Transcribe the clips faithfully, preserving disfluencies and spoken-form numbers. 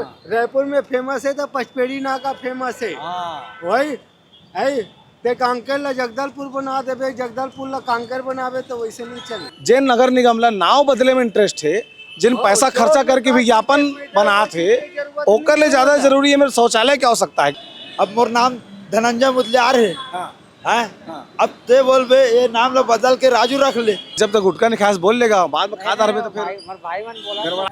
रायपुर में फेमस है तो पचपेड़ी नाका फेमस है। हाँ। वही है, ते कांकेर ला जगदलपुर बना देबे, जगदलपुर ला कांकेर बनाबे तो वैसे नहीं चले। जेन नगर निगम ला नाव बदले में इंटरेस्ट है, जिन हाँ, पैसा खर्चा करके विज्ञापन बनात है, ओकर ले ज्यादा जरूरी है मेरे शौचालय क्या हो सकता है? अब मोर नाम धनंजय मुदलियार है। हाँ। हैं? हाँ। अब ते बोलबे ये नाम ला बदल के राजू रख ले। जब तक गुटखा नहीं खास बोल लेगा, बाद में खाता रहबे तो फिर भाई, हमारे भाई मन बोला।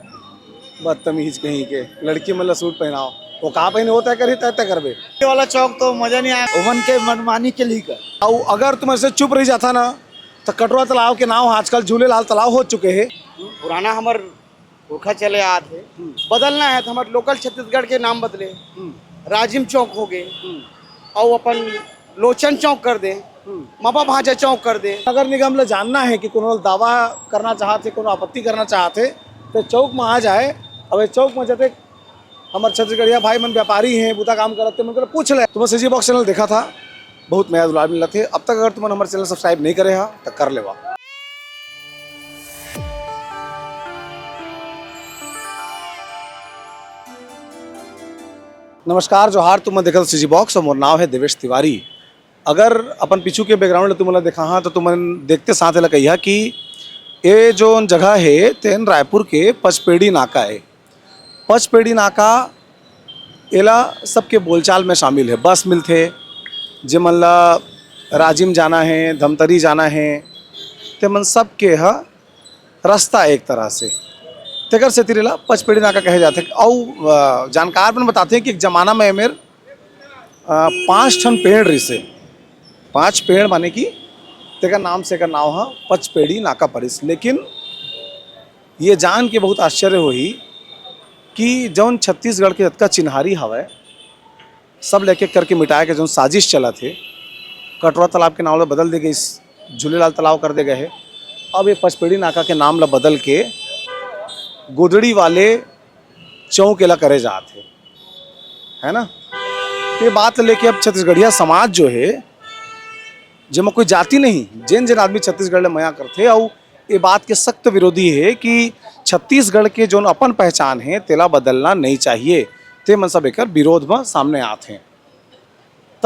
बदतमीज कहीं के, लड़की मन ला सूट पहनाओ, वो का पहने होता है, करी तय तय करबे। ये वाला चौक तो मजा नहीं आया, ओमन के मनमानी के लिए कर। अउ अगर तुम ऐसे चुप रही जाता ना, तो कटरा तालाब के नाव आजकल झूलेलाल तालाब हो चुके हैं। पुराना हमर पुरखा चले आत हे, हम्म। बदलना है तो हमर लोकल छत्तीसगढ़ के नाम बदले, हम्म। राजिम चौक हो गए, हम्म। अउ अपन लोचन चौक कर दे, हम्म। मपा भांजा चौक कर दे। नगर निगम ला जानना है कि कोनो दावा करना चाहत हे, कोनो आपत्ति करना चाहत हे, तो चौक में आ जाए। अब ये चौक में जते हमर छत्तीसगढ़िया भाई मन व्यापारी हैं, बुता काम करत हे, मन कर पूछ ले। तुमन सीजी बॉक्स चैनल देखा था, बहुत मया दुलार मिलत हे। अब तक अगर तुमन हमर चैनल सब्सक्राइब नहीं करे हा, तो कर लेवा। नमस्कार, जोहार, तुमन देखत सीजी बॉक्स और मोर नाव है देवेश तिवारी। अगर अपन पीछू के बैकग्राउंड ला तुमन ला देखाहां, तो तुमन देखते साथ एला कहिहा कि ये जोन जगह हे, तेन रायपुर के पचपेड़ी नाका हे। पचपेड़ी नाका एला सबके बोलचाल में शामिल हे। बस मिलथे, जेमन ला राजिम जाना हे, धमतरी जाना हे, तेमन सबके ह रास्ता एक तरह से। तेकर सेती एला पचपेड़ी नाका कहे जाथे। अउ, अ, जानकार मन बताथे कि एक जमाना में एमेर अ, पाँच ठन पेड़ रिसे, पाँच पेड़ माने कि तेकर नाम से एकर नाव ह पचपेड़ी नाका परिस। लेकिन ये जान के बहुत आश्चर्य होही कि जौन छत्तीसगढ़ के जतका चिन्हारी हवय, सब ल एक-एक करके मिटाए के जौन साजिश चलत हे, कटरा तालाब के नाव ल बदल दे गइस, झूलेलाल तालाब कर दे गए हे। अब ये पचपेड़ी नाका के नाम ल बदल के गोदड़ी वाले चौक एला करे जात हे, है ना? ये बात लेके अब छत्तीसगढ़िया समाज जो हे, जेमा कोई जाति नहीं, जेन जेन आदमी छत्तीसगढ़ ले मया करथे, अउ ये बात के सख्त विरोधी हे कि छत्तीसगढ़ के जोन अपन पहचान हे, तेला बदलना नहीं चाहिए। ते मन सब एकर विरोध म सामने आत हे। त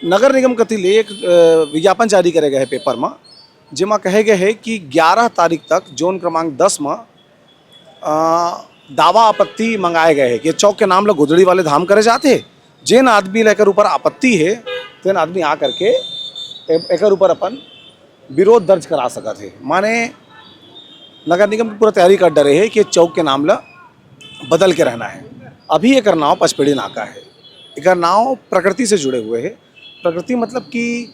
नगर निगम कति ले एक, अ, विज्ञापन जारी करे गए हे पेपर म, जेमा कहे गए हे कि ग्यारह तारीख तक जोन क्रमांक दस म, अ, दावा आपत्ति मंगाए गए हे कि चौक के नाम ल गोदड़ी वाले धाम करे जात हे। जेन आदमी ल एकर ऊपर आपत्ति हे, तेन आदमी आ करके ए-, एकर ऊपर अपन विरोध दर्ज करा सकत हे। माने नगर निगम की पूरा तैयारी कर डरे हे कि चौक के नाम ल बदल के रहना हे। अभी एकर नाव पचपेड़ी नाका हे। एकर नाव प्रकृति से जुड़े हुए हे। प्रकृति मतलब कि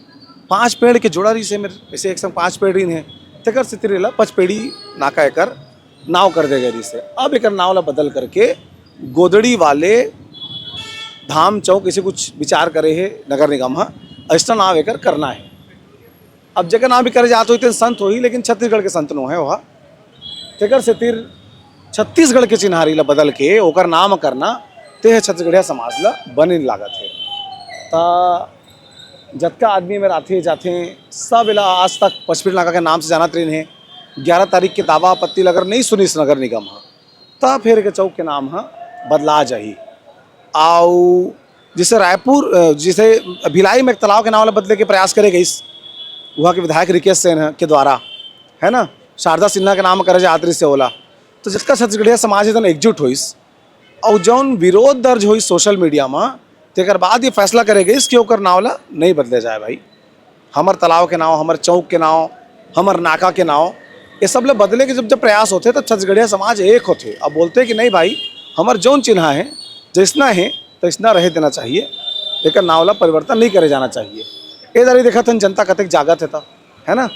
पांच पेड़ के जोड़ा रिसे मेर, जैसे एक संग पांच पेड़ रिन हे, तेकर सेती एला पचपेड़ी नाका एकर नाव कर दे गए रिसे। अब एकर नाव ला बदल करके गोदड़ी वाले धाम चौक, ऐसे कुछ विचार करे हे नगर निगम ह, ऐसा नाव एकर करना हे। अब जेकर नाम भी करे जात होही, तेन संत होही, लेकिन छत्तीसगढ़ के संत नो हे ओहा। तेकर सेती छत्तीसगढ़ के चिन्हारी ला बदल के ओकर नाम करना, ते ह छत्तीसगढ़िया समाज ला बने नइ लागत हे। त जतका आदमी मेर आथे जाथे, सब एला आज तक पचपेड़ी नाका के नाम से जानत रहिन हे। ग्यारह तारीख के दावा आपत्ति ल अगर नइ सुनिस नगर निगम ह, त फेर के चौक के नाम ह बदला जाही। अउ जैसे रायपुर, अ, जैसे भिलाई में एक तालाब के नाम ला बदले के प्रयास करे गइस, उहाँ के विधायक रिकेश सेन ह, के द्वारा, है ना, शारदा सिन्हा के नाम करे जात रहिस हे ओला। तो जितना छत्तीसगढ़िया समाज हे, एकदम एकजुट होइस। अउ जौन विरोध दर्ज होइस सोशल मीडिया म, तेकर बाद ये फैसला करे गइस कि ओकर नाव ला नहीं बदले जाए भाई। हमर तालाब के नाव, हमर चौक के नाव, हमर नाका के नाव, ये सब ले बदले के जब, जब प्रयास होथे, तब छत्तीसगढ़िया समाज एक होथे। अब बोलथे कि नहीं भाई, हमर जौन चिन्हा हे, जैसना हे, तैसना रहे देना चाहिए, एकर नाव ला परिवर्तन नहीं करे जाना चाहिए। ए दारी देखत हन जनता कतेक जागत हे त, है ना?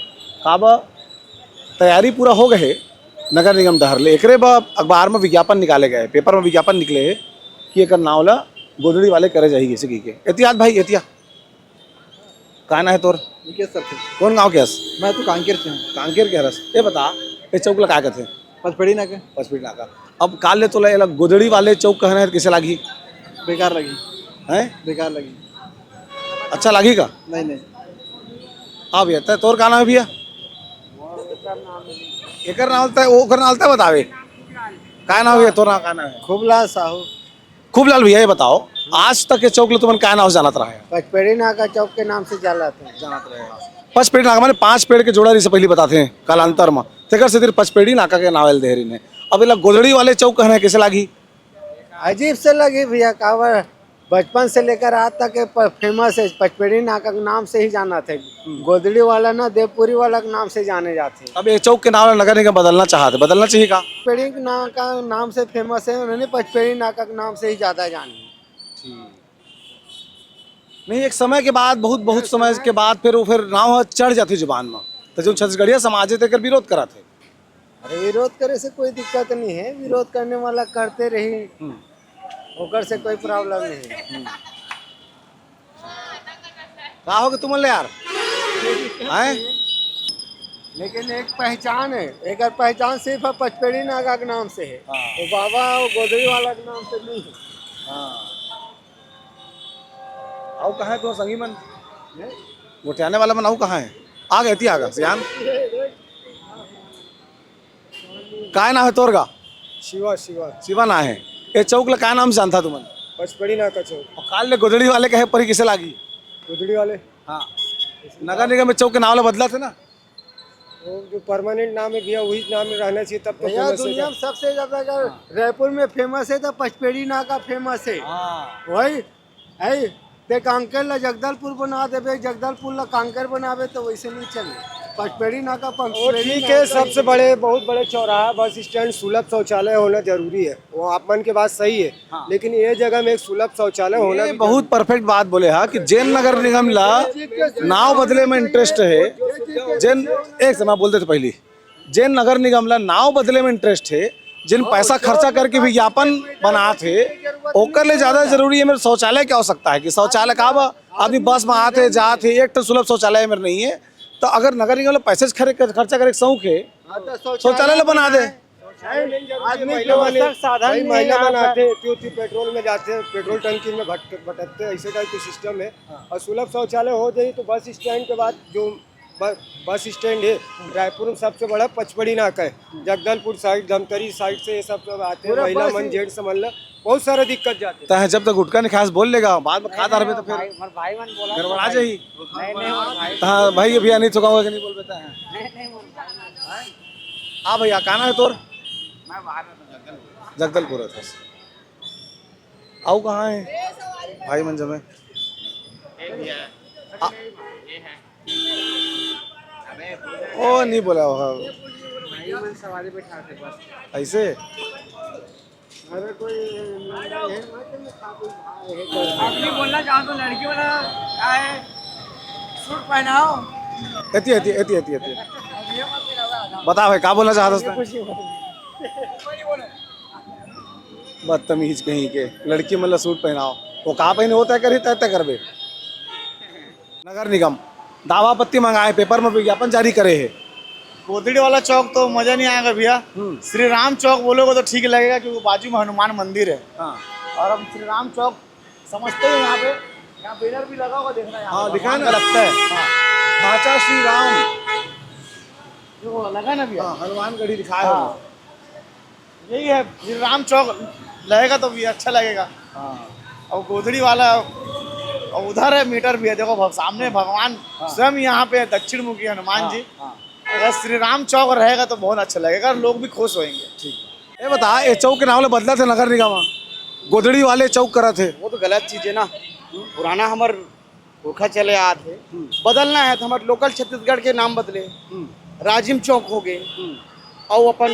काबर तैयारी पूरा हो गए हे नगर निगम डहर ले, एकरे बर अखबार में विज्ञापन निकाले गए, पेपर में विज्ञापन निकले हे कि एकर नाव ला गोदड़ी वाले करे जाही, जैसे कि के। एतियात भाई, एतिया। का नाम हे तोर? निकेश सर थे। कौन गांव के हस? मैं तो कांकेर से हूँ। कांकेर के हरस। ये बता, ये चौक ला का कथे? पचपेड़ी नाका। पचपेड़ी नाका। अब काल ले तोला एला गोदड़ी वाले चौक कहना हे, कैसे लागी? बेकार लगी। हैं? बेकार लगी। अच्छा लागी का? नहीं, नहीं। हाँ भैया, तै, तोर का नाम हे भैया? एकर नाम तय, ओकर नाम तय बतावे। का नाम हे तोर नाम, का नाम हे? खूबला साहू। खूबलाल भैया, ये बताओ, आज तक ये चौक ल तुमन काय नाव से जानत रहे? पचपेड़ी नाका चौक के नाम से जानत हे। जानत रहे हो। पचपेड़ी नाका माने पांच पेड़ के जोड़ा, जैसे पहली बताते हैं, कालांतर में तेकर से फिर पचपेड़ी नाका के नाव ल दे रही ने। अब एला गोदड़ी वाले चौक कहना है, कैसे लागी? अजीब से लगी भैया, काबर बचपन से लेकर आज तक ये प-, फेमस है, पचपेड़ी नाका के नाम से ही जानत हे। गोदड़ी वाला ना, देवपुरी वाला के नाम से जाने जाते हैं। अब ये चौक के नाव ला नगर निगम बदलना चाहत हे, बदलना चाहिए का? पचपेड़ी नाका नाम से फेमस है, उन्होंने पचपेड़ी नाका के नाम से ही ज्यादा जाने। नहीं, एक समय के बाद, बहुत, बहुत समय के बाद फिर वो फिर नाव ह चढ़ जाथे जुबान में, तो जो छत्तीसगढ़िया समाज है, तेकर विरोध करत हे। अरे, विरोध करे से कोई दिक्कत नहीं है, विरोध करने वाला करते रही, हम्म। ओकर से कोई प्रॉब्लम नहीं है। हम्म। का हो गया तुमन ले यार? हैं? लेकिन एक पहचान है, एक पहचान सिर्फ पचपेड़ी नागा के नाम से है। हाँ। वो बाबा, वो गोदड़ी वाला के नाम से नहीं है। हाँ। अउ कहाँ है तोर संगी मन? हैं? गोठियाने वाला मन अउ कहाँ है? आ गए, एती आ गए, सियान। काय नाम है तोर गा? शिवा, शिवा। शिवा नाम है। ये चौक ला काय नाम से जानता तुमन? पचपड़ी नाका चौक। अउ काल ले गोदड़ी वाले कहे परी, किसे लागी? गोदड़ी वाले? हाँ। नगर निगम में चौक के नाम ला बदला थे ना? वो जो परमानेंट नाम है भैया, वही नाम रहना चाहिए, तब तो भैया, फेमस है। दुनिया में सबसे ज्यादा अगर हाँ। रायपुर में फेमस है तो पचपेड़ी नाका फेमस है। हाँ। वही है, ते कांकेर ला जगदलपुर बना देबे, जगदलपुर ला कांकेर बनाबे तो वैसे नहीं चले। पचपेड़ी नाका, वो पचपेड़ी ठीक नाका है, ही सबसे है। बड़े, बहुत बड़े चौराहा, बस स्टैंड, सुलभ शौचालय होना जरूरी है, वो आप मन के बात सही है। हाँ। लेकिन ये जगह में एक सुलभ शौचालय होना ये भी बहुत जरूरी है। परफेक्ट बात बोले हा कि जेन नगर निगम ला नाव बदले में इंटरेस्ट है, जेन, एक समय बोल देते पहली, जेन नगर निगम ला नाव बदले में इंटरेस्ट है, जिन पैसा खर्चा करके विज्ञापन बनात हे, ओकर ले ज्यादा जरूरी है मेरे शौचालय की आवश्यकता है कि शौचालय का बा, आदमी बस में आत हे, जात हे, एक ठो सुलभ शौचालय मेरे नहीं है। तो अगर नगर निगम ला पैसे खरे-, खर्चा करे के शौक है, हाँ, तो शौचालय ला बना दे। शौचालय आदमी के आवश्यक साधन भाई, नहीं है महिला यहाँ मन पर। आते, क्यों थी पेट्रोल में जाते हैं, पेट्रोल टंकी में भट-, भटकते हैं, ऐसे टाइप के सिस्टम है। हाँ। और सुलभ शौचालय हो जाए तो बस स्टैंड के बाद जो ब-, बस स्टैंड है, रायपुर में सबसे बड़ा पचपड़ी नाका है। जगदलपुर साइड, धमतरी साइड से ये सब, सब आते हैं, पूरा महिला बस मन, ही जेंट्स मन ला बहुत सारा दिक्कत जाते हैं। तहे जब तक गुटखा नहीं खास बोल लेगा, बाद में खाता रहबे तो फिर भाई, हमारे भाई मन बोला गड़बड़ा जाही। नहीं, नहीं, हमारे भाई। हाँ भाई, अभी नहीं चुका होगा कि नहीं बोल देता है। नहीं, नहीं, हमारे भाई। हाँ भैया, कहाँ है तोर? मैं बाहर में था, जगदलपुर। जगदलपुर है था। अउ कहाँ है भाई मन जमे? ये भी है। आ, ये है। अबे, ओ, नहीं बोला होगा। भाई मन सवारी बैठा थे बस। ऐसे? अरे कोई नहीं है, मत में खा कोई भाई है कोई। आप नहीं बोलना चाहो तो लड़की वाला आए, सूट पहनाओ। एती, एती, एती, एती, एती। बता भाई, का बोलना चाहत हस? कुछ नहीं बोलना। बदतमीज कहीं के, लड़की मन ला सूट पहनाओ, वो का पहने होता है, करी तय तय करबे। नगर निगम दावा आपत्ति मंगाए, पेपर में विज्ञापन जारी करे है। गोदड़ी वाला चौक तो मजा नहीं आएगा भैया। हम्म। श्री राम चौक बोलोगे तो ठीक लगेगा, क्योंकि बाजू में हनुमान मंदिर है। हाँ। और हम श्री राम चौक समझते हैं यहाँ पे, यहाँ बैनर भी लगा हुआ, देखना यहाँ हाँ, पे दिखा भगवान ना। का लगता है। हाँ। ढांचा श्री राम। जो लगा ना भैया। हाँ, हनुमानगढ़ी दिखाया हाँ। हुआ। यही है, श्री राम चौक लगेगा तो भी अच्छा लगेगा। हाँ। और गोदड़ी वाला, और उधर है मीटर भी है, देखो भग-, सामने भगवान हाँ। स्वयं यहाँ पे है, दक्षिण मुखी हनुमान हाँ, जी। हाँ। अगर श्री राम चौक रहेगा तो बहुत अच्छा लगेगा और लोग भी खुश होंगे। ठीक। ये बता, ये चौक के नाम ले बदला थे नगर निगम, गोदड़ी वाले चौक करा थे। वो तो गलत चीज है ना, पुराना हमर पुरखा चले आत हे। हम्म। बदलना है तो हमर लोकल छत्तीसगढ़ के नाम बदले। हम्म। राजिम चौक हो गए। हम्म। और अपन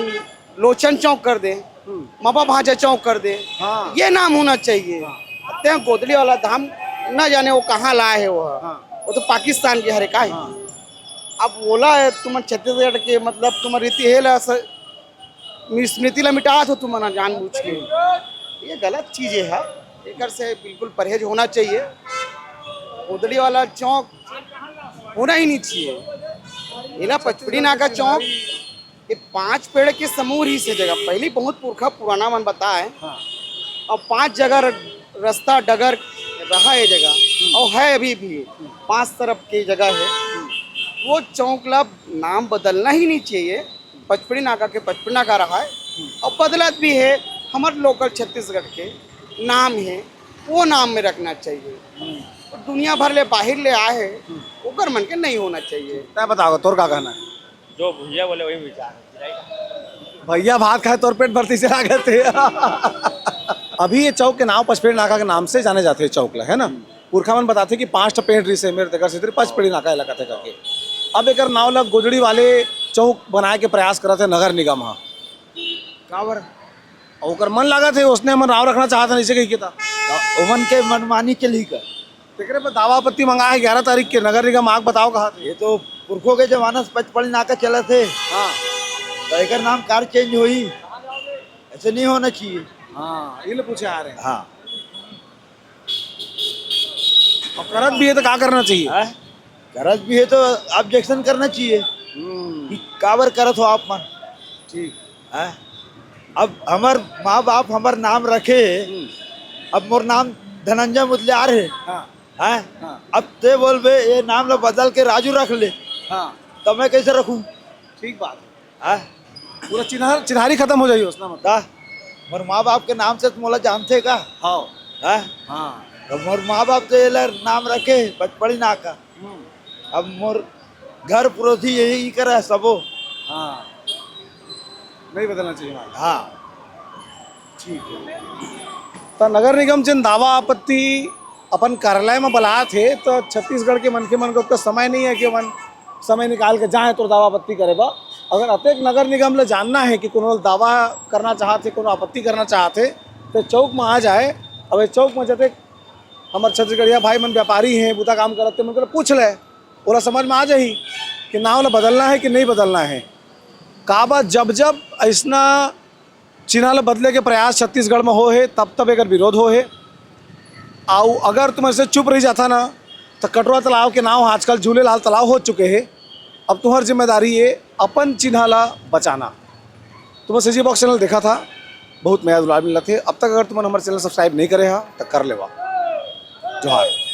लोचन चौक कर दे। हम्म। मपा भांजा चौक कर दे। हाँ। ये नाम होना चाहिए। हाँ। ते गोदड़ी वाला धाम ना जाने वो कहाँ लाए है वो। हाँ। वो तो पाकिस्तान के हरे का है। हाँ। अब बोला है तुम छत्तीसगढ़ के, मतलब तुम रीति है ला स-, स्मृति ला मिटात हो तुमन जानबूझ के। ये गलत चीज है, एकर से बिल्कुल परहेज होना चाहिए। गोदड़ी वाला चौक होना ही नहीं चाहिए। एला पचपड़ी नाका चौक, ये पांच पेड़ के समूह ही से जगह, पहले बहुत पुरखा पुराना मन बताए। हाँ। और पांच जगह र-, रास्ता डगर रहा ये जगह, हम्म। और है अभी भी, हम्म। पांच तरफ की जगह है। हम्म। वो चौक ला नाम बदलना ही नहीं चाहिए। पचपड़ी नाका के पचपड़ी नाका रहा है और बदलत भी है। हमर लोकल छत्तीसगढ़ के नाम हे, वो नाम में रखना चाहिए। अउ दुनिया भर ले बाहिर ले आए हे, ओकर मन के नहीं होना चाहिए। तैं बता, तोर का कहना हे? जो भैया बोले वही विचार हे। भैया भात खाए तोर पेट भरती से लागत हे। अभी ये चौक के नाम पचपेड़ी नाका के नाम से जाने जाथे, चौक ला, है ना? पुरखा मन बताथे कि पांच ठो पेड़ रिहिस हे, मेर तेकर सेती पचपेड़ी नाका एला कथे करके। अब एकर नाव ला गोजड़ी वाले चौक बनाए के प्रयास करत हे नगर निगम ह। काबर? अउ ओकर मन लागत हे, ओसने हमन नाव रखना चाहत हन, अइसे कहिके त। त ओमन के मनमानी के लिए का? तेकरे पर दावा आपत्ति मंगा हे ग्यारह तारीख के, नगर निगम आके बताव कहाथे। ये तो पुरखों के जमाना से पचपेड़ी नाका चलत हे। हाँ। त एकर नाम काबर चेंज होही? ऐसे नहीं होना चाहिए। हाँ, ये ले पूछे आ रहे हैं। हाँ। अउ करत भी हे त का करना चाहिए? हैं? करत भी हे त ऑब्जेक्शन करना चाहिए हम्म। कि काबर करत हो आप मन। ठीक। हैं? अब हमर माँ बाप हमर नाम रखे हे, हम्म। अब मोर नाम धनंजय मुदलियार हे। हाँ। हैं? हाँ। अब तैं बोलबे ये नाम ला बदल के राजू रख ले, हाँ। त मैं कैसे रखूँ? ठीक बात हे। हाँ? पूरा चिन्हार-, चिन्हारी खतम हो जाही, ओसना मतलब। का? मोर माँ बाप के नाम से त मोला जानथे का? हाँ। हाँ? हाँ। त मोर माँ बाप तो ये ला नाम रखे हे, पचपेड़ी नाका। हम्म। अब मोर घर परोसी यही करे हे सबो। हाँ। नहीं बदलना चाहिए नाम। हाँ। ठीक हे। त नगर निगम जेन दावा आपत्ति अपन कार्यालय म बलात हे, त छत्तीसगढ़ के मनखे मन के ओतका समय नहीं हे कि ओमन समय निकाल के जाए तोर दावा आपत्ति करे बर। अगर अतेक नगर निगम ल जानना हे कि कोनो दावा करना चाहत हे, कोनो आपत्ति करना चाहत हे, त चौक म आ जाए। अब ए चौक म जतेक हमर छत्तीसगढ़िया भाई मन व्यापारी हे, बुता काम करत हे, मन के ल पूछ ले, ओला समझ म आ जाही कि नाव ल बदलना हे कि नहीं बदलना हे। काबर जब जब अइसना चिन्हा ल बदले के प्रयास छत्तीसगढ़ म होए हे, तब तब एकर विरोध होए हे। अउ अगर तुमन अइसे चुप रहि जाथा ना, त कटोरा तालाब के नाव आजकल झूलेलाल तालाब हो चुके हे। अब तुम्हर जिम्मेदारी हे अपन चिन्हा ल बचाना। तुमन CG Box channel देखत हा, बहुत मया दुलार मिलत हे। अब तक अगर तुमन हमर channel subscribe नहीं करे हा, त कर लेवा। जोहार।